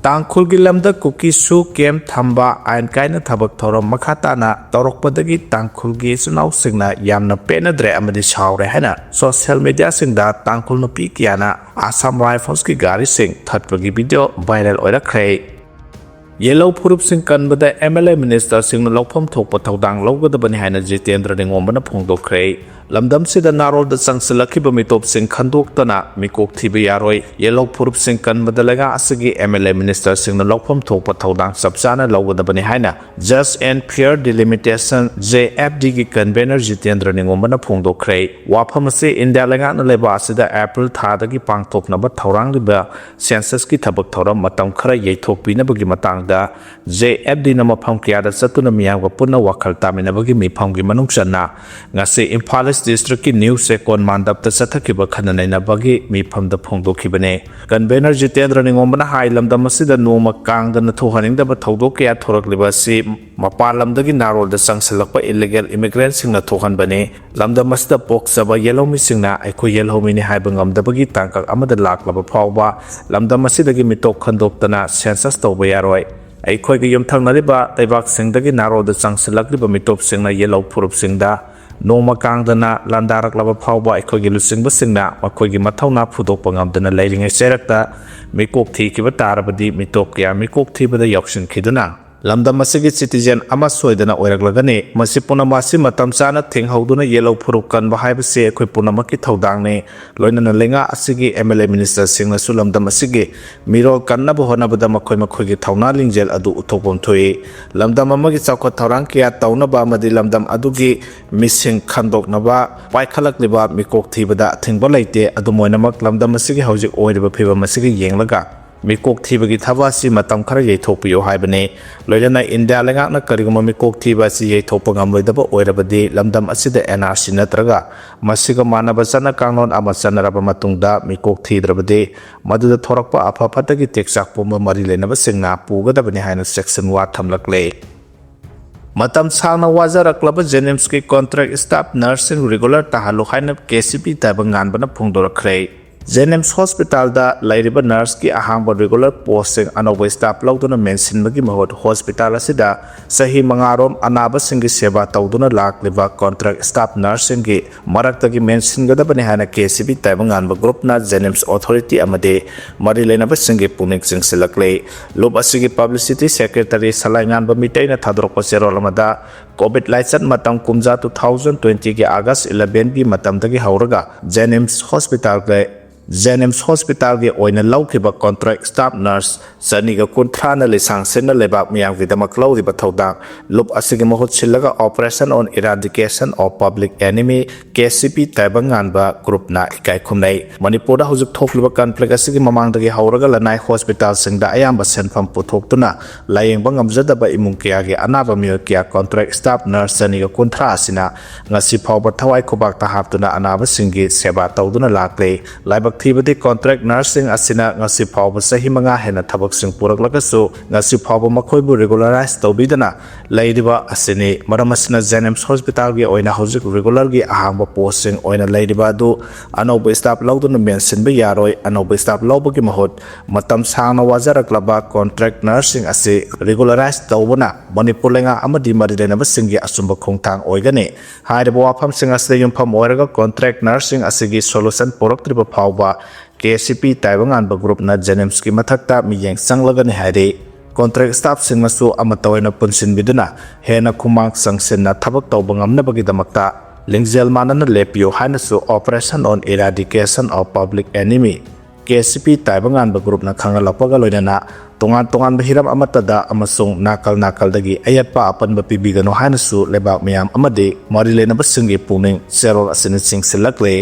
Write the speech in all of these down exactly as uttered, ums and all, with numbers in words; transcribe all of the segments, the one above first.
ꯇꯥꯡꯈꯨꯜꯒꯤ ꯂꯝꯗ ꯀꯨꯀꯤꯁꯨ ꯀꯦꯝ ꯊꯝꯕ, ꯑꯥꯏꯟ ꯀꯥꯏꯅ ꯊꯕꯛ ꯊꯧꯔꯝ ꯃꯈꯥ ꯇꯥꯅ ꯇꯧꯔꯛꯄꯗꯒꯤ ꯇꯥꯡꯈꯨꯜꯒꯤ ꯏꯆꯤꯟ ꯏꯅꯥꯎꯁꯤꯡꯅ ꯌꯥꯝꯅ ꯄꯦꯟꯅꯗ꯭ꯔꯦ ꯑꯃꯗꯤ ꯁꯥꯎꯔꯦ ꯍꯥꯏꯅ ꯁꯣꯁꯤꯌꯦꯜ ꯃꯤꯗꯤꯌꯥꯁꯤꯡꯗ ꯇꯥꯡꯈꯨꯜ ꯅꯨꯄꯤ ꯀꯌꯥꯅ ꯑꯁꯥꯝ ꯔꯥꯏꯐꯜꯁꯀꯤ ꯒꯥꯔꯤꯁꯤꯡ ꯊꯠꯄꯒꯤ ꯚꯤꯗꯤꯑꯣ ꯚꯥꯏꯔꯦꯜ ꯑꯣꯏꯔꯛꯈ꯭ꯔꯦ꯫ ꯌꯦꯜꯍꯧ ꯐꯨꯔꯨꯞꯁꯤꯡ ꯀꯟꯕꯗ ꯑꯦꯝ ꯑꯦꯜ ꯑꯦ ꯃꯤꯅꯤꯁꯇꯔꯁꯤꯡꯅ ꯂꯧꯐꯝ ꯊꯣꯛꯄ ꯊꯧꯗꯥꯡ ꯂꯧꯒꯗꯕꯅꯤ ꯍꯥꯏꯅ ꯖꯤꯇꯦꯟꯗ꯭ꯔ ꯅꯤꯉꯣꯝꯕꯅ ꯐꯣꯡꯗꯣꯛꯈ꯭ꯔꯦ꯫ ꯂꯝꯗꯝꯁꯤꯗ ꯅꯥꯔꯣꯜꯗ ꯆꯪꯁꯤꯜꯂꯛꯈꯤꯕ ꯃꯤꯇꯣꯞꯁꯤꯡ ꯈꯟꯗꯣꯛꯇꯅ ꯃꯤꯀꯣꯛ ꯊꯤꯕ ꯌꯥꯔꯣꯏ꯫ ꯌꯦꯜꯍꯧ ꯐꯨꯔꯨꯞꯁꯤꯡ ꯀꯟꯕꯗ ꯂꯩꯉꯥꯛ ꯑꯁꯤꯒꯤ ꯑꯦꯝ ꯑꯦꯜ ꯑꯦ ꯃꯤꯅꯤꯁꯇꯔꯁꯤꯡꯅ ꯂꯧꯐꯝ ꯊꯣꯛꯄ ꯊꯧꯗꯥꯡ ꯆꯞ ꯆꯥꯅ ꯂꯧꯒꯗꯕꯅꯤ ꯍꯥꯏꯅ Just and Fair Delimitation, J F D ꯒꯤ ꯀꯟꯚꯦꯅꯔ ꯖꯤꯇꯦꯟꯗ꯭ꯔ ꯅꯤꯉꯣꯝꯕꯅ ꯐꯣꯡꯗꯣꯛꯈ꯭ꯔꯦ꯫ ꯋꯥꯐꯝ ꯑꯁꯤ ꯏꯟꯗꯤꯌꯥ ꯂꯩꯉꯥꯛꯅ ꯂꯩꯕꯥꯛ ꯑꯁꯤꯗ ꯑꯦꯄ꯭ꯔꯤꯜ ꯊꯥꯗꯒꯤ ꯄꯥꯡꯊꯣꯛꯅꯕ ꯊꯧꯔꯥꯡꯂꯤꯕ ꯁꯦꯟꯁꯁꯀꯤ ꯊꯕꯛ ꯊꯧꯔꯝ ꯃꯇꯝ ꯈꯔ ꯌꯩꯊꯣꯛꯄꯤꯅꯕꯒꯤ ꯃꯇꯥꯡꯗ J F D ꯅ ꯃꯐꯝ ꯀꯌꯥꯗ ꯆꯠꯇꯨꯅ ꯃꯤꯌꯥꯝꯒ ꯄꯨꯟꯅ ꯋꯥꯈꯜ ꯇꯥꯃꯤꯟꯅꯕꯒꯤ ꯃꯤꯐꯝꯒꯤ ꯃꯅꯨꯡ ꯆꯟꯅ ꯉꯁꯤ ꯏꯝꯐꯥꯜ ꯏꯁ ꯗꯤꯁꯇ꯭ꯔꯤꯛꯀꯤ ꯅ꯭ꯌꯨ ꯆꯦꯛꯀꯣꯟ ꯃꯥꯟꯗꯞꯇ ꯆꯠꯊꯈꯤꯕ ꯈꯟꯅ ꯅꯩꯅꯕꯒꯤ ꯃꯤꯐꯝꯗ ꯐꯣꯡꯗꯣꯛꯈꯤꯕꯅꯤ꯫ ꯀꯟꯚꯦꯅꯔ ꯖꯤꯇꯦꯟꯗ꯭ꯔ ꯅꯤꯉꯣꯝꯕꯅ ꯍꯥꯏ, ꯂꯝꯗꯝ ꯑꯁꯤꯗ ꯅꯣꯡꯃ ꯀꯥꯡꯗꯅ ꯊꯣꯛꯍꯟꯅꯤꯡꯗꯕ ꯊꯧꯗꯣꯛ ꯀꯌꯥ ꯊꯣꯔꯛꯂꯤꯕ ꯑꯁꯤ ꯃꯄꯥꯟ ꯂꯝꯗꯒꯤ ꯅꯥꯔꯣꯜꯗ ꯆꯪꯁꯤꯜꯂꯛꯄ ꯏꯂꯤꯒꯦꯜ ꯏꯃꯤꯒ꯭ꯔꯦꯟꯁꯤꯡꯅ ꯊꯣꯛꯍꯟꯕꯅꯤ꯫ ꯂꯝꯗꯝ ꯑꯁꯤꯗ ꯄꯣꯛꯆꯕ ꯌꯦꯜꯍꯧꯃꯤꯁꯤꯡꯅ ꯑꯩꯈꯣꯏ ꯌꯦꯜꯍꯧꯃꯤꯅꯤ ꯍꯥꯏꯕ ꯉꯝꯗꯕꯒꯤ ꯇꯥꯡꯀꯛ ꯑꯃꯗ ꯂꯥꯛꯂꯕ ꯐꯥꯎꯕ ꯂꯝꯗꯝ ꯑꯁꯤꯗꯒꯤ ꯃꯤꯇꯣꯞ ꯈꯟꯗꯣꯛꯇꯅ ꯁꯦꯟꯁꯁ ꯇꯧꯕ ꯌꯥꯔꯣꯏ꯫ ꯑꯩꯈꯣꯏꯒ ꯌꯨꯝꯊꯪꯅꯔꯤꯕ ꯂꯩꯕꯥꯛꯁꯤꯡꯗꯒꯤ ꯅꯥꯔꯣꯜꯗ ꯆꯪꯁꯤꯜꯂꯛꯂꯤꯕ ꯃꯤꯇꯣꯞꯁꯤꯡꯅ ꯌꯦꯜꯍꯧ ꯐꯨꯔꯨꯞꯁꯤꯡꯗ ꯅꯣꯡꯃ ꯀꯥꯡꯗꯅ ꯂꯥꯟꯗꯥꯔꯛꯂꯕ ꯐꯥꯎꯕ ꯑꯩꯈꯣꯏꯒꯤ ꯂꯨꯆꯤꯡꯕꯁꯤꯡꯅ ꯃꯈꯣꯏꯒꯤ ꯃꯊꯧꯅꯥ ꯐꯨꯗꯣꯛꯄ ꯉꯝꯗꯅ ꯂꯩꯔꯤꯉꯩ ꯆꯩꯔꯛꯇ ꯃꯤꯀꯣꯛ ꯊꯤꯈꯤꯕ ꯇꯥꯔꯕꯗꯤ ꯃꯤꯇꯣꯞ ꯀꯌꯥ ꯃꯤꯀꯣꯛ ꯊꯤꯕꯗ ꯌꯥꯎꯁꯤꯟꯈꯤꯗꯨꯅ ꯂꯝꯗꯝ ꯑꯁꯤꯒꯤ ꯁꯤꯇꯤꯖꯦꯟ ꯑꯃ ꯁꯣꯏꯗꯅ ꯑꯣꯏꯔꯛꯂꯒꯅꯤ꯫ ꯃꯁꯤ ꯄꯨꯝꯅꯃꯛ ꯑꯁꯤ ꯃꯇꯝ ꯆꯥꯅ ꯊꯦꯡꯍꯧꯗꯨꯅ ꯌꯦꯜꯍꯧ ꯐꯨꯔꯨꯞ ꯀꯟꯕ ꯍꯥꯏꯕꯁꯤ ꯑꯩꯈꯣꯏ ꯄꯨꯝꯅꯃꯛꯀꯤ ꯊꯧꯗꯥꯡꯅꯤ꯫ ꯂꯣꯏꯅꯅ ꯂꯩꯉꯥꯛ ꯑꯁꯤꯒꯤ ꯑꯦꯝ ꯑꯦꯜ ꯑꯦ ꯃꯤꯅꯤꯁꯇꯔꯁꯤꯡꯅꯁꯨ ꯂꯝꯗꯝ ꯑꯁꯤꯒꯤ ꯃꯤꯔꯣꯜ ꯀꯟꯅꯕ ꯍꯣꯠꯅꯕꯗ ꯃꯈꯣꯏ ꯃꯈꯣꯏꯒꯤ ꯊꯧꯅꯥ ꯂꯤꯡꯖꯦꯜ ꯑꯗꯨ ꯎꯠꯊꯣꯛꯐꯝ ꯊꯣꯛꯏ꯫ ꯂꯝꯗꯝ ꯑꯃꯒꯤ ꯆꯥꯎꯈꯠ ꯊꯧꯔꯥꯡ ꯀꯌꯥ ꯇꯧꯅꯕ ꯑꯃꯗꯤ ꯂꯝꯗꯝ ꯑꯗꯨꯒꯤ ꯃꯤꯁꯤꯡ ꯈꯟꯗꯣꯛꯅꯕ ꯄꯥꯏꯈꯠꯂꯛꯂꯤꯕ ꯃꯤꯀꯣꯛ ꯊꯤꯕꯗ ꯑꯊꯤꯡꯕ ꯂꯩꯇꯦ꯫ ꯑꯗꯨꯝ ꯑꯣꯏꯅꯃꯛ, ꯂꯝꯗꯝ ꯑꯁꯤꯒꯤ ꯍꯧꯖꯤꯛ ꯑꯣꯏꯔꯤꯕ ꯐꯤꯕꯝ ꯑꯁꯤꯒ ꯌꯦꯡꯂꯒ ꯃꯤꯀꯣꯛ ꯊꯤꯕꯒꯤ ꯊꯕꯛ ꯑꯁꯤ ꯃꯇꯝ ꯈꯔ ꯌꯩꯊꯣꯛꯄꯤꯌꯨ ꯍꯥꯏꯕꯅꯤ꯫ ꯂꯣꯏꯅꯅ ꯏꯟꯗꯤꯌꯥ ꯂꯩꯉꯥꯛꯅ ꯀꯔꯤꯒꯨꯝꯕ ꯃꯤꯀꯣꯛ ꯊꯤꯕ ꯑꯁꯤ ꯌꯩꯊꯣꯛꯄ ꯉꯝꯂꯣꯏꯗꯕ ꯑꯣꯏꯔꯕꯗꯤ ꯂꯝꯗꯝ ꯑꯁꯤꯗ ꯑꯦꯟ ꯑꯥꯔ ꯁꯤ ꯅꯠꯇ꯭ꯔꯒ ꯃꯁꯤꯒ ꯃꯥꯟꯅꯕ ꯆꯠꯅ ꯀꯥꯡꯂꯣꯟ ꯑꯃ ꯆꯠꯅꯔꯕ ꯃꯇꯨꯡꯗ ꯃꯤꯀꯣꯛ ꯊꯤꯗ꯭ꯔꯕꯗꯤ ꯃꯗꯨꯗ ꯊꯣꯔꯛꯄ ꯑꯐ ꯐꯠꯇꯒꯤ ꯇꯦꯛꯆꯥꯛ ꯄꯨꯝꯕ ꯃꯔꯤ ꯂꯩꯅꯕꯁꯤꯡꯅ ꯄꯨꯒꯗꯕꯅꯤ ꯍꯥꯏꯅ ꯆꯦꯛꯁꯤꯟ ꯋꯥ ꯊꯝꯂꯛꯂꯦ꯫ ꯃꯇꯝ ꯁꯥꯡꯅ ꯋꯥꯖꯔꯛꯂꯕ ꯖꯦꯅꯤꯝꯁꯀꯤ ꯀꯣꯟꯇ꯭ꯔꯦꯛ ꯁ꯭ꯇꯥꯐ ꯅꯔꯁꯁꯤꯡ ꯔꯤꯒꯨꯂꯔ ꯇꯥꯍꯜꯂꯨ ꯍꯥꯏꯅ ꯀꯦ ꯁꯤ ꯄꯤ ꯇꯥꯏꯕꯪꯉꯥꯟꯕꯅ ꯐꯣꯡꯗꯣꯔꯛꯈ꯭ꯔꯦ꯫ ꯖꯦꯅꯤꯝꯁ ꯍꯣꯁꯄꯤꯇꯥꯜꯗ ꯂꯩꯔꯤꯕ ꯅꯔꯁꯀꯤ ꯑꯍꯥꯡꯕ ꯔꯤꯒꯨꯂꯔ ꯄꯣꯁꯁꯤꯡ ꯑꯅꯧꯕ ꯁ꯭ꯇꯥꯐ ꯂꯧꯗꯨꯅ ꯃꯦꯟꯁꯤꯟꯕꯒꯤ ꯃꯍꯨꯠ, ꯍꯣꯁꯄꯤꯇꯥꯜ ꯑꯁꯤꯗ ꯆꯍꯤ ꯃꯉꯥꯔꯣꯝ ꯑꯅꯥꯕꯁꯤꯡꯒꯤ ꯁꯦꯕꯥ ꯇꯧꯗꯨꯅ ꯂꯥꯛꯂꯤꯕ ꯀꯣꯟꯇ꯭ꯔꯦꯛ ꯁ꯭ꯇꯥꯐ ꯅꯔꯁꯁꯤꯡꯒꯤ ꯃꯔꯛꯇꯒꯤ ꯃꯦꯟꯁꯤꯟꯒꯗꯕꯅꯤ ꯍꯥꯏꯅ ꯀꯦ ꯁꯤ ꯕꯤ ꯇꯥꯏꯕꯪꯉꯥꯟꯕ ꯒ꯭ꯔꯨꯞꯅ ꯖꯦꯅꯤꯝꯁ ꯑꯣꯊꯣꯔꯤꯇꯤ ꯑꯃꯗꯤ ꯃꯔꯤ ꯂꯩꯅꯕꯁꯤꯡꯒꯤ ꯄꯨꯛꯅꯤꯡ ꯆꯤꯡꯁꯤꯜꯂꯛꯂꯤ꯫ ꯂꯨꯞ ꯑꯁꯤꯒꯤ ꯄꯕ꯭ꯂꯤꯁꯤꯇꯤ ꯁꯦꯀ꯭ꯔꯦꯇꯔꯤ ꯁꯂꯥꯏꯉꯥꯟꯕ ꯃꯤꯇꯩꯅ ꯊꯥꯗꯣꯔꯛꯄ ꯆꯦꯔꯣꯜ ꯑꯃꯗ, ꯀꯣꯚꯤꯗ ꯂꯥꯏꯆꯠ ꯃꯇꯝ ꯀꯨꯝꯖꯥ two thousand twenty ꯒꯤ ꯑꯥꯒꯁ eleven ꯒꯤ ꯃꯇꯝꯗꯒꯤ ꯍꯧꯔꯒ ꯖꯦꯅꯤꯝꯁ ꯍꯣꯁꯄꯤꯇꯥꯜꯒꯤ, ꯖꯦꯅꯤꯝꯁ ꯍꯣꯁꯄꯤꯇꯥꯜꯒꯤ ꯑꯣꯏꯅ ꯂꯧꯈꯤꯕ ꯀꯣꯟꯇ꯭ꯔꯦꯛ ꯁ꯭ꯇꯥꯐ ꯅꯔꯁ ꯆꯅꯤꯒ ꯀꯨꯟꯊ꯭ꯔꯥꯅ ꯂꯤꯁꯥꯡ ꯁꯤꯠꯅ ꯂꯩꯕꯥꯛ ꯃꯤꯌꯥꯝꯒꯤꯗꯃꯛ ꯂꯧꯔꯤꯕ ꯊꯧꯗꯥꯡ ꯂꯨꯞ ꯑꯁꯤꯒꯤ ꯃꯍꯨꯠ ꯁꯤꯜꯂꯒ Operation on Eradication of Public Enemy, K C B ꯇꯥꯏꯕꯪꯉꯥꯟꯕ ꯒ꯭ꯔꯨꯞꯅ ꯏꯀꯥꯏ ꯈꯨꯝꯅꯩ꯫ ꯃꯅꯤꯄꯨꯔꯗ ꯍꯧꯖꯤꯛ ꯊꯣꯛꯂꯤꯕ ꯀꯟꯐ꯭ꯂꯤꯛ ꯑꯁꯤꯒꯤ ꯃꯃꯥꯡꯗꯒꯤ ꯍꯧꯔꯒ ꯂꯅꯥꯏ ꯍꯣꯁꯄꯤꯇꯥꯜꯁꯤꯡꯗ ꯑꯌꯥꯝꯕ ꯁꯦꯟꯐꯝ ꯄꯨꯊꯣꯛꯇꯨꯅ ꯂꯥꯌꯦꯡꯕ ꯉꯝꯖꯗꯕ ꯏꯃꯨꯡ ꯀꯌꯥꯒꯤ ꯑꯅꯥꯕ ꯃꯤꯑꯣꯏ ꯀꯌꯥ ꯀꯣꯟꯇ꯭ꯔꯦꯛ ꯁ꯭ꯇꯥꯐ ꯅꯔꯁ ꯆꯅꯤꯒ ꯀꯨꯟꯊ꯭ꯔꯥ ꯑꯁꯤꯅ ꯉꯁꯤ ꯐꯥꯎꯕ ꯊꯋꯥꯏ ꯈꯨꯕꯥꯛꯇ ꯍꯥꯞꯇꯨꯅ ꯑꯅꯥꯕꯁꯤꯡꯒꯤ ꯁꯦꯕꯥ ꯇꯧꯗꯨꯅ ꯂꯥꯛꯂꯤ꯫ ꯂꯥꯏꯕꯛ ꯊꯤꯕꯗꯤ, ꯀꯣꯟꯇ꯭ꯔꯦꯛ ꯅꯔꯁꯁꯤꯡ ꯑꯁꯤꯅ ꯉꯁꯤ ꯐꯥꯎꯕ ꯆꯍꯤ ꯃꯉꯥ ꯍꯦꯟꯅ ꯊꯕꯛꯁꯤꯡ ꯄꯨꯔꯛꯂꯒꯁꯨ ꯉꯁꯤ ꯐꯥꯎꯕ ꯃꯈꯣꯏꯕꯨ ꯔꯤꯒꯨꯂꯔꯥꯏꯖ ꯇꯧꯕꯤꯗꯅ ꯂꯩꯔꯤꯕ ꯑꯁꯤꯅꯤ꯫ ꯃꯔꯝ ꯑꯁꯤꯅ ꯖꯦꯅꯤꯝꯁ ꯍꯣꯁꯄꯤꯇꯥꯜꯒꯤ ꯑꯣꯏꯅ ꯍꯧꯖꯤꯛ ꯔꯤꯒꯨꯂꯔꯒꯤ ꯑꯍꯥꯡꯕ ꯄꯣꯁꯁꯤꯡ ꯑꯣꯏꯅ ꯂꯩꯔꯤꯕ ꯑꯗꯨ ꯑꯅꯧꯕ ꯁ꯭ꯇꯥꯐ ꯂꯧꯗꯨꯅ ꯃꯦꯟꯁꯤꯟꯕ ꯌꯥꯔꯣꯏ꯫ ꯑꯅꯧꯕ ꯁ꯭ꯇꯥꯐ ꯂꯧꯕꯒꯤ ꯃꯍꯨꯠ, ꯃꯇꯝ ꯁꯥꯡꯅ ꯋꯥꯖꯔꯛꯂꯕ ꯀꯣꯟꯇ꯭ꯔꯦꯛ ꯅꯔꯁꯁꯤꯡ ꯑꯁꯤ ꯔꯤꯒꯨꯂꯔꯥꯏꯖ ꯇꯧꯕꯅ ꯃꯅꯤꯄꯨꯔ ꯂꯩꯉꯥꯛ ꯑꯃꯗꯤ ꯃꯔꯤ ꯂꯩꯅꯕꯁꯤꯡꯒꯤ ꯑꯆꯨꯝꯕ ꯈꯣꯡꯊꯥꯡ ꯑꯣꯏꯒꯅꯤ꯫ ꯍꯥꯏꯔꯤꯕ ꯋꯥꯐꯝꯁꯤꯡ ꯑꯁꯤꯗ ꯌꯨꯝꯐꯝ ꯑꯣꯏꯔꯒ ꯀꯣꯟꯇ꯭ꯔꯦꯛ ꯅꯔꯁꯁꯤꯡ ꯑꯁꯤꯒꯤ ꯁꯣꯂꯨꯁꯟ ꯄꯨꯔꯛꯇ꯭ꯔꯤꯕ ꯐꯥꯎꯕ ꯀꯦ ꯁꯤ ꯕꯤ ꯇꯥꯏꯕꯪꯉꯥꯟꯕ ꯒ꯭ꯔꯨꯞꯅ ꯖꯦꯅꯤꯝꯁꯀꯤ ꯃꯊꯛꯇ ꯃꯤꯠꯌꯦꯡ ꯆꯪꯂꯒꯅꯤ ꯍꯥꯏꯔꯤ꯫ ꯀꯣꯟꯇ꯭ꯔꯦꯛ ꯁ꯭ꯇꯥꯐꯁꯤꯡꯅꯁꯨ ꯑꯃꯠꯇ ꯑꯣꯏꯅ ꯄꯨꯟꯁꯤꯟꯕꯤꯗꯨꯅ ꯍꯦꯟꯅ ꯈꯨꯃꯥꯡ ꯆꯪꯁꯤꯟꯅ ꯊꯕꯛ ꯇꯧꯕ ꯉꯝꯅꯕꯒꯤꯗꯃꯛꯇ ꯂꯤꯡꯖꯦꯜ ꯃꯥꯟꯅꯅ ꯂꯦꯞꯄꯤꯌꯨ ꯍꯥꯏꯅꯁꯨ Operation on Eradication of Public Enemy, K C B ꯇꯥꯏꯕꯪꯉꯥꯟꯕ ꯒ꯭ꯔꯨꯞꯅ ꯈꯪꯍꯜꯂꯛꯄꯒ ꯂꯣꯏꯅꯅ ꯇꯣꯉꯥꯟ ꯇꯣꯉꯥꯟꯕ ꯍꯤꯔꯝ ꯑꯃꯠꯇꯗ ꯑꯃꯁꯨꯡ ꯅꯥꯀꯜ ꯅꯥꯀꯜꯗꯒꯤ ꯑꯌꯦꯠꯄ ꯑꯄꯟꯕ ꯄꯤꯕꯤꯒꯅꯨ ꯍꯥꯏꯅꯁꯨ ꯂꯩꯕꯥꯛ ꯃꯤꯌꯥꯝ ꯑꯃꯗꯤ ꯃꯔꯤ ꯂꯩꯅꯕꯁꯤꯡꯒꯤ ꯄꯨꯛꯅꯤꯡ ꯆꯦꯔꯣꯜ ꯑꯁꯤꯅ ꯆꯤꯡꯁꯤꯜꯂꯛꯂꯤ꯫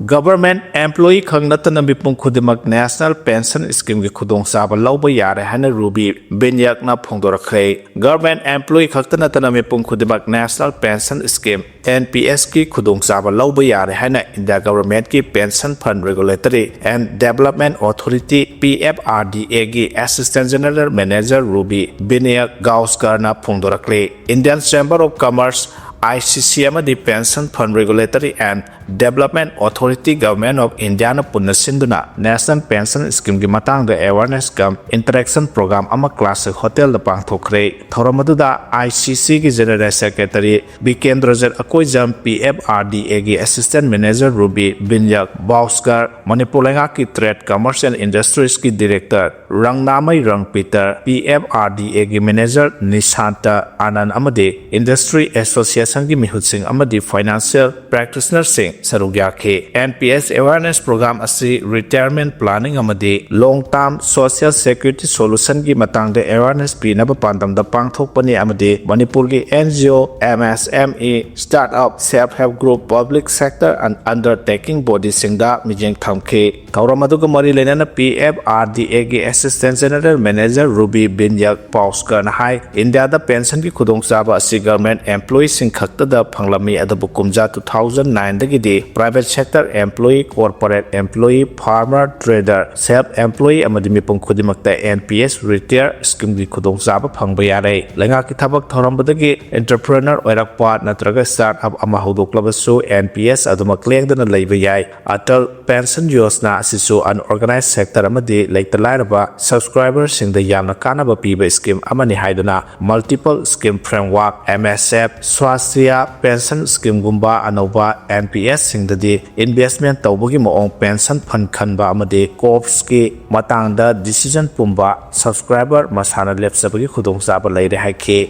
Government employee ꯈꯛ ꯅꯠꯇꯅ ꯃꯤꯄꯨꯝ ꯈꯨꯗꯤꯡꯃꯛ National Pension Scheme ꯒꯤ ꯈꯨꯗꯣꯡꯆꯥꯕ ꯂꯧꯕ ꯌꯥꯔꯦ ꯍꯥꯏꯅ ꯔꯨꯕꯤ ꯕꯤꯅꯌꯛꯅ ꯐꯣꯡꯗꯣꯔꯛꯈ꯭ꯔꯦ꯫ Government employee ꯈꯛꯇ ꯅꯠꯇꯅ ꯃꯤꯄꯨꯝ ꯈꯨꯗꯤꯡꯃꯛ National Pension Scheme, N P S ꯀꯤ ꯈꯨꯗꯣꯡꯆꯥꯕ ꯂꯧꯕ ꯌꯥꯔꯦ ꯍꯥꯏꯅ India Government ꯀꯤ Pension Fund Regulatory and Development Authority, P F R D A ꯒꯤ Assistant General Manager Ruby Binayak ꯒꯥꯎꯁꯀꯔꯅ ꯐꯣꯡꯗꯣꯔꯛꯂꯤ꯫ Indian Chamber of Commerce, I C C, ꯑꯃꯗꯤ Pension Fund Regulatory and Development Authority, Government of Indiaꯅ ꯄꯨꯟꯅ ꯁꯤꯟꯗꯨꯅ National Pension Schemeꯒꯤ ꯃꯇꯥꯡꯗ awareness cum interaction program ꯑꯃ Classic Hotelꯗ ꯄꯥꯡꯊꯣꯛꯈ꯭ꯔꯦ꯫ ꯊꯧꯔꯝ ꯑꯗꯨꯗ ICCꯒꯤ General Secretary ꯕꯤꯀꯦꯟꯗ꯭ꯔꯖꯤꯠ ꯑꯀꯣꯏꯖꯝ, PFRDAꯒꯤ Assistant Manager ꯔꯨꯕꯤ ꯕꯤꯟꯌꯛ ꯕꯥꯎꯁꯀꯔ, ꯃꯅꯤꯄꯨꯔ ꯂꯩꯉꯥꯛꯀꯤ Trade, Commerce and Industriesꯀꯤ Director ꯔꯪꯅꯥꯃꯩ ꯔꯪꯄꯤꯇꯔ, PFRDAꯒꯤ Manager ꯅꯤꯁꯥꯟꯇ ꯑꯥꯅꯟ ꯑꯃꯗꯤ Industry Associationꯒꯤ ꯃꯤꯍꯨꯠꯁꯤꯡ ꯑꯃꯗꯤ Financial Practitionerꯁꯤꯡ ꯁꯔꯨꯛ ꯌꯥꯈꯤ꯫ NPS Awareness Program ꯑꯁꯤ retirement planning ꯑꯃꯗꯤ long term social security solutionꯒꯤ ꯃꯇꯥꯡꯗ awareness ꯄꯤꯅꯕ ꯄꯥꯟꯗꯝꯗ ꯄꯥꯡꯊꯣꯛꯄꯅꯤ ꯑꯃꯗꯤ ꯃꯅꯤꯄꯨꯔꯒꯤ NGO, MSME, startup, self help group, public sector and undertaking bodyꯁꯤꯡꯗ ꯃꯤꯠꯌꯦꯡ ꯊꯝꯈꯤ꯫ ꯊꯧꯔꯝ ꯑꯗꯨꯒ ꯃꯔꯤ ꯂꯩꯅꯅ PFRDAꯒꯤ Assistant General Manager ꯔꯨꯕꯤ ꯕꯤꯟꯌꯛ ꯄꯥꯎꯁꯀꯔꯅ ꯍꯥꯏ, ꯏꯟꯗꯤꯌꯥꯗ pensionꯒꯤ ꯈꯨꯗꯣꯡꯆꯥꯕ ꯑꯁꯤ government employeeꯁꯤꯡ ꯈꯛꯇꯗ ꯐꯪꯂꯝꯃꯤ, ꯑꯗꯨꯕꯨ ꯀꯨꯝꯖꯥ two thousand nineꯗꯒꯤꯗꯤ private sector employee, corporate employee, farmer, trader, self employee ꯑꯃꯗꯤ ꯃꯤꯄꯨꯝ ꯈꯨꯗꯤꯡꯃꯛꯇ NPS retire schemeꯒꯤ ꯈꯨꯗꯣꯡꯆꯥꯕ ꯐꯪꯕ ꯌꯥꯔꯦ꯫ ꯂꯩꯉꯥꯛꯀꯤ ꯊꯕꯛ ꯊꯧꯔꯝꯕꯗꯒꯤ entrepreneur ꯑꯣꯏꯔꯛꯄ ꯅꯠꯇ꯭ꯔꯒ startup ꯑꯃ ꯍꯧꯗꯣꯛꯂꯕꯁꯨ NPS ꯑꯗꯨꯃꯛ ꯂꯦꯡꯗꯅ ꯂꯩꯕ ꯌꯥꯏ꯫ Atal Pension Yojana ꯑꯁꯤꯁꯨ unorganized sector ꯑꯃꯗꯤ ꯂꯩꯇ ꯂꯥꯏꯔꯕ subscriberꯁꯤꯡꯗ ꯌꯥꯝꯅ ꯀꯥꯟꯅꯕ ꯄꯤꯕ scheme ꯑꯃꯅꯤ ꯍꯥꯏꯗꯨꯅ Multiple Scheme Framework, MSF, Swasthya Pension Schemeꯒꯨꯝꯕ ꯑꯅꯧꯕ NPSꯁꯤꯡꯗꯗꯤ investment ꯇꯧꯕꯒꯤ ꯃꯑꯣꯡ, pension fund ꯈꯟꯕ ꯑꯃꯗꯤ corpsꯀꯤ ꯃꯇꯥꯡꯗ decision ꯄꯨꯝꯕ subscriber ꯃꯁꯥꯅ ꯂꯦꯞꯆꯕꯒꯤ ꯈꯨꯗꯣꯡꯆꯥꯕ ꯂꯩꯔꯦ ꯍꯥꯏꯈꯤ꯫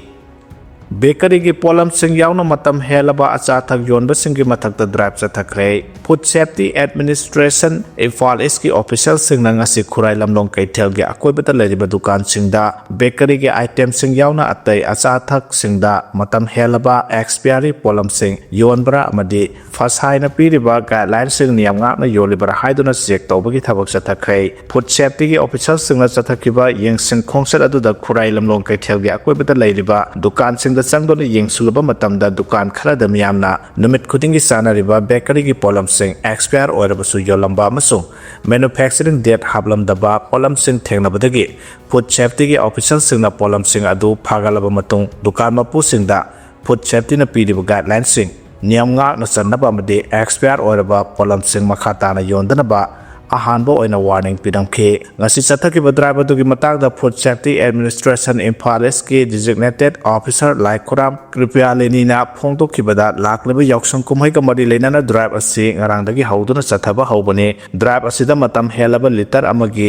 Bakeryꯒꯤ ꯄꯣꯠꯂꯝꯁꯤꯡ ꯌꯥꯎꯅ ꯃꯇꯝ ꯍꯦꯜꯂꯕ ꯑꯆꯥ ꯑꯊꯛ ꯌꯣꯟꯕꯁꯤꯡꯒꯤ ꯃꯊꯛꯇ drive ꯆꯠꯊꯈ꯭ꯔꯦ꯫ Food Safety Administration Imphal Eastꯀꯤ officialꯁꯤꯡꯅ ꯉꯁꯤ ꯈꯨꯔꯥꯏ ꯂꯝꯂꯣꯡ ꯀꯩꯊꯦꯜꯒꯤ ꯑꯀꯣꯏꯕꯗ ꯂꯩꯔꯤꯕ ꯗꯨꯀꯥꯟꯁꯤꯡꯗ bakeryꯒꯤ itemꯁꯤꯡ ꯌꯥꯎꯅ ꯑꯇꯩ ꯑꯆꯥ ꯑꯊꯛꯁꯤꯡꯗ ꯃꯇꯝ ꯍꯦꯜꯂꯕ expiry ꯄꯣꯠꯂꯝꯁꯤꯡ ꯌꯣꯟꯕ꯭ꯔꯥ ꯑꯃꯗꯤ ꯐꯁꯥꯏꯅ ꯄꯤꯔꯤꯕ guidelinesꯁꯤꯡ ꯅꯤꯌꯝ ꯉꯥꯛꯅ ꯌꯣꯜꯂꯤꯕ꯭ꯔꯥ ꯍꯥꯏꯗꯨꯅ check ꯇꯧꯕꯒꯤ ꯊꯕꯛ ꯆꯠꯊꯈ꯭ꯔꯦ꯫ Food Safetyꯒꯤ officialꯁꯤꯡꯅ ꯆꯠꯊꯈꯤꯕ ꯌꯦꯡꯁꯤꯟ ꯈꯣꯡꯆꯠ ꯑꯗꯨꯗ ꯈꯨꯔꯥꯏ ꯂꯝꯂꯣꯡ ꯀꯩꯊꯦꯜꯒꯤ ꯑꯀꯣꯏꯕꯗ ꯂꯩꯔꯤꯕ ꯗꯨꯀꯥꯟꯁꯤꯡꯗ ꯆꯪꯗꯨꯅ ꯌꯦꯡꯁꯤꯜꯂꯨꯕ ꯃꯇꯝꯗ ꯗꯨꯀꯥꯟ ꯈꯔꯗ ꯃꯤꯌꯥꯝꯅ ꯅꯨꯃꯤꯠ ꯈꯨꯗꯤꯡꯒꯤ ꯆꯥꯅꯔꯤꯕ bakeryꯒꯤ ꯄꯣꯠꯂꯝꯁꯤꯡ expire ꯑꯣꯏꯔꯕꯁꯨ ꯌꯣꯜꯂꯝꯕ ꯑꯃꯁꯨꯡ manufacturing date ꯍꯥꯞꯂꯝꯗꯕ ꯄꯣꯠꯂꯝꯁꯤꯡ ꯊꯦꯡꯅꯕꯗꯒꯤ Food Safetyꯒꯤ officialꯁꯤꯡꯅ ꯄꯣꯠꯂꯝꯁꯤꯡ ꯑꯗꯨ ꯐꯥꯒꯠꯂꯕ ꯃꯇꯨꯡ ꯗꯨꯀꯥꯟ ꯃꯄꯨꯁꯤꯡꯗ Food Safetyꯅ ꯄꯤꯔꯤꯕ guidelinesꯁꯤꯡ ꯅꯤꯌꯝ ꯉꯥꯛꯅ ꯆꯟꯅꯕ ꯑꯃꯗꯤ ꯑꯦꯛꯁꯄꯥꯌꯔ ꯑꯣꯏꯔꯕ ꯄꯣꯠꯂꯝꯁꯤꯡ ꯃꯈꯥ ꯇꯥꯅ ꯌꯣꯟꯗꯅꯕ ꯑꯍꯥꯟꯕ ꯑꯣꯏꯅ ꯋꯥꯔꯅꯤꯡ ꯄꯤꯔꯝꯈꯤ꯫ ꯉꯁꯤ ꯆꯠꯊꯈꯤꯕ ꯗ꯭ꯔꯥꯏꯚ ꯑꯗꯨꯒꯤ ꯃꯇꯥꯡꯗ ꯐꯨꯗ ꯁꯦꯐꯇꯤ ꯑꯦꯗꯃꯤꯅꯤꯁꯇ꯭ꯔꯦꯁꯟ ꯏꯝꯐꯥꯜ ꯏꯁꯀꯤ ꯗꯤꯖꯤꯒꯅꯦꯇꯦꯠ ꯑꯣꯐꯤꯁꯔ ꯂꯥꯏꯈꯨꯔꯥꯝ ꯀ꯭ꯔꯤꯄꯤꯌꯥꯂꯤꯅꯤꯅ ꯐꯣꯡꯗꯣꯛꯈꯤꯕꯗ, ꯂꯥꯛꯂꯤꯕ ꯌꯥꯎꯁꯪ ꯀꯨꯝꯍꯩꯒ ꯃꯔꯤ ꯂꯩꯅꯅ ꯗ꯭ꯔꯥꯏꯚ ꯑꯁꯤ ꯉꯔꯥꯡꯗꯒꯤ ꯍꯧꯗꯨꯅ ꯆꯠꯊꯕ ꯍꯧꯕꯅꯤ꯫ ꯗ꯭ꯔꯥꯏꯚ ꯑꯁꯤꯗ ꯃꯇꯝ ꯍꯦꯜꯂꯕ ꯂꯤꯇꯔ ꯑꯃꯒꯤ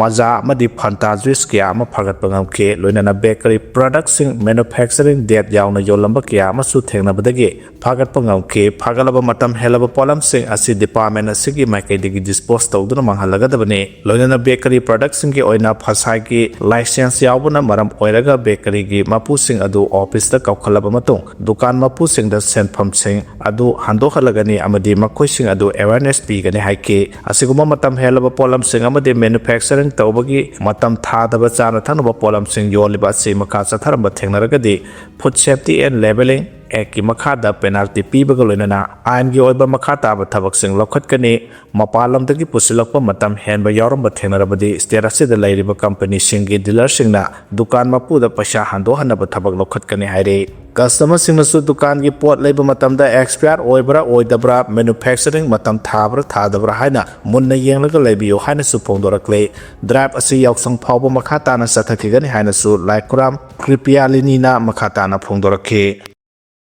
ꯃꯖꯥ ꯑꯃꯗꯤ ꯐꯟꯇꯥ ꯖꯨꯏꯁ ꯀꯌꯥ ꯑꯃ ꯐꯥꯒꯠꯄ ꯉꯝꯈꯤ꯫ ꯂꯣꯏꯅꯅ ꯕꯦꯀꯔꯤ ꯄ꯭ꯔꯗꯛꯁꯤꯡ ꯃꯦꯅꯨꯐꯦꯛꯆꯔꯤꯡ ꯗꯦꯠ ꯌꯥꯎꯅ ꯌꯣꯜꯂꯝꯕ ꯀꯌꯥ ꯑꯃꯁꯨ ꯊꯦꯡꯅꯕꯗꯒꯤ ꯐꯥꯒꯠꯄ ꯉꯝꯈꯤ꯫ ꯐꯥꯒꯠꯂꯕ ꯃꯇꯝ ꯍꯦꯜꯂꯕ ꯄꯣꯠꯂꯝꯁꯤꯡ ꯑꯁꯤ ꯗꯤꯄꯥꯔꯠꯃꯦꯟ ꯑꯁꯤꯒꯤ ꯃꯥꯏꯀꯩꯗꯒꯤ ꯗꯤꯁꯄꯣꯖ ꯇꯧꯗꯨꯅ ꯃꯥꯡꯍꯜꯂꯒꯗꯕꯅꯤ꯫ ꯂꯣꯏꯅꯅ ꯕꯦꯀꯔꯤ ꯄ꯭ꯔꯗꯛꯁꯤꯡꯒꯤ ꯑꯣꯏꯅ ꯐꯁꯥꯏꯒꯤ ꯂꯥꯏꯁꯦꯟꯁ ꯌꯥꯎꯕꯅ ꯃꯔꯝ ꯑꯣꯏꯔꯒ ꯕꯦꯀꯔꯤꯒꯤ ꯃꯄꯨꯁꯤꯡ ꯑꯗꯨ ꯑꯣꯐꯤꯁꯇ ꯀꯧꯈꯠꯂꯕ ꯃꯇꯨꯡ ꯗꯨꯀꯥꯟ ꯃꯄꯨꯁꯤꯡꯗ ꯁꯦꯟꯐꯝꯁꯤꯡ ꯑꯗꯨ ꯍꯟꯗꯣꯛꯍꯜꯂꯒꯅꯤ ꯑꯃꯗꯤ ꯃꯈꯣꯏꯁꯤꯡ ꯑꯗꯨ ꯑꯦꯋꯦꯔꯅꯦꯁ ꯄꯤꯒꯅꯤ ꯍꯥꯏꯈꯤ꯫ ꯑꯁꯤꯒꯨꯝꯕ ꯃꯇꯝ ꯍꯦꯜꯂꯕ ꯄꯣꯠꯂꯝꯁꯤꯡ ꯑꯃꯗꯤ ꯃꯦꯅꯨꯐꯦꯛꯆꯔꯤꯡ ꯇꯧꯕꯒꯤ ꯃꯇꯝ ꯊꯥꯗꯕ ꯆꯥꯅ ꯊꯛꯅꯕ ꯄꯣꯠꯂꯝꯁꯤꯡ ꯌꯣꯜꯂꯤꯕ ꯑꯁꯤ ꯃꯈꯥ ꯆꯠꯊꯔꯝꯕ ꯊꯦꯡꯅꯔꯒꯗꯤ ꯐꯨꯗ ꯁꯦꯐꯇꯤ ꯑꯦꯟ ꯂꯦꯕꯦꯂꯤꯡ ꯑꯦꯛꯀꯤ ꯃꯈꯥꯗ ꯄꯦꯅꯥꯜꯇꯤ ꯄꯤꯕꯒ ꯂꯣꯏꯅꯅ ꯑꯥꯏꯟꯒꯤ ꯑꯣꯏꯕ ꯃꯈꯥ ꯇꯥꯕ ꯊꯕꯛꯁꯤꯡ ꯂꯧꯈꯠꯀꯅꯤ꯫ ꯃꯄꯥꯟ ꯂꯝꯗꯒꯤ ꯄꯨꯁꯤꯜꯂꯛꯄ ꯃꯇꯝ ꯍꯦꯟꯕ ꯌꯥꯎꯔꯝꯕ ꯊꯦꯡꯅꯔꯕꯗꯤ ꯁ꯭ꯇꯦꯠ ꯑꯁꯤꯗ ꯂꯩꯔꯤꯕ ꯀꯝꯄꯅꯤꯁꯤꯡꯒꯤ ꯗꯤꯂꯔꯁꯤꯡꯅ ꯗꯨꯀꯥꯟ ꯃꯄꯨꯗ ꯄꯩꯁꯥ ꯍꯟꯗꯣꯛꯍꯟꯅꯕ ꯊꯕꯛ ꯂꯧꯈꯠꯀꯅꯤ ꯍꯥꯏꯔꯤ꯫ ꯀꯁꯇꯃꯔꯁꯤꯡꯅꯁꯨ ꯗꯨꯀꯥꯟꯒꯤ ꯄꯣꯠ ꯂꯩꯕ ꯃꯇꯝꯗ ꯑꯦꯛꯁꯄꯥꯌꯔ ꯑꯣꯏꯕ꯭ꯔꯥ ꯑꯣꯏꯗꯕ꯭ꯔꯥ, ꯃꯦꯅꯨꯐꯦꯛꯆꯔꯤꯡ ꯃꯇꯝ ꯊꯥꯕ꯭ꯔꯥ ꯊꯥꯗꯕ꯭ꯔꯥ ꯍꯥꯏꯅ ꯃꯨꯟꯅ ꯌꯦꯡꯂꯒ ꯂꯩꯕꯤꯌꯨ ꯍꯥꯏꯅꯁꯨ ꯐꯣꯡꯗꯣꯔꯛꯂꯤ꯫ ꯗ꯭ꯔꯥꯏꯚ ꯑꯁꯤ ꯌꯥꯎꯁꯪ ꯐꯥꯎꯕ ꯃꯈꯥ ꯇꯥꯅ ꯆꯠꯊꯈꯤꯒꯅꯤ ꯍꯥꯏꯅꯁꯨ ꯂꯥꯏꯈꯨꯔꯥꯝ ꯀ꯭ꯔꯤꯄꯤꯌꯥꯂꯤꯅꯤꯅ ꯃꯈꯥ ꯇꯥꯅ ꯐꯣꯡꯗꯣꯔꯛꯈꯤ꯫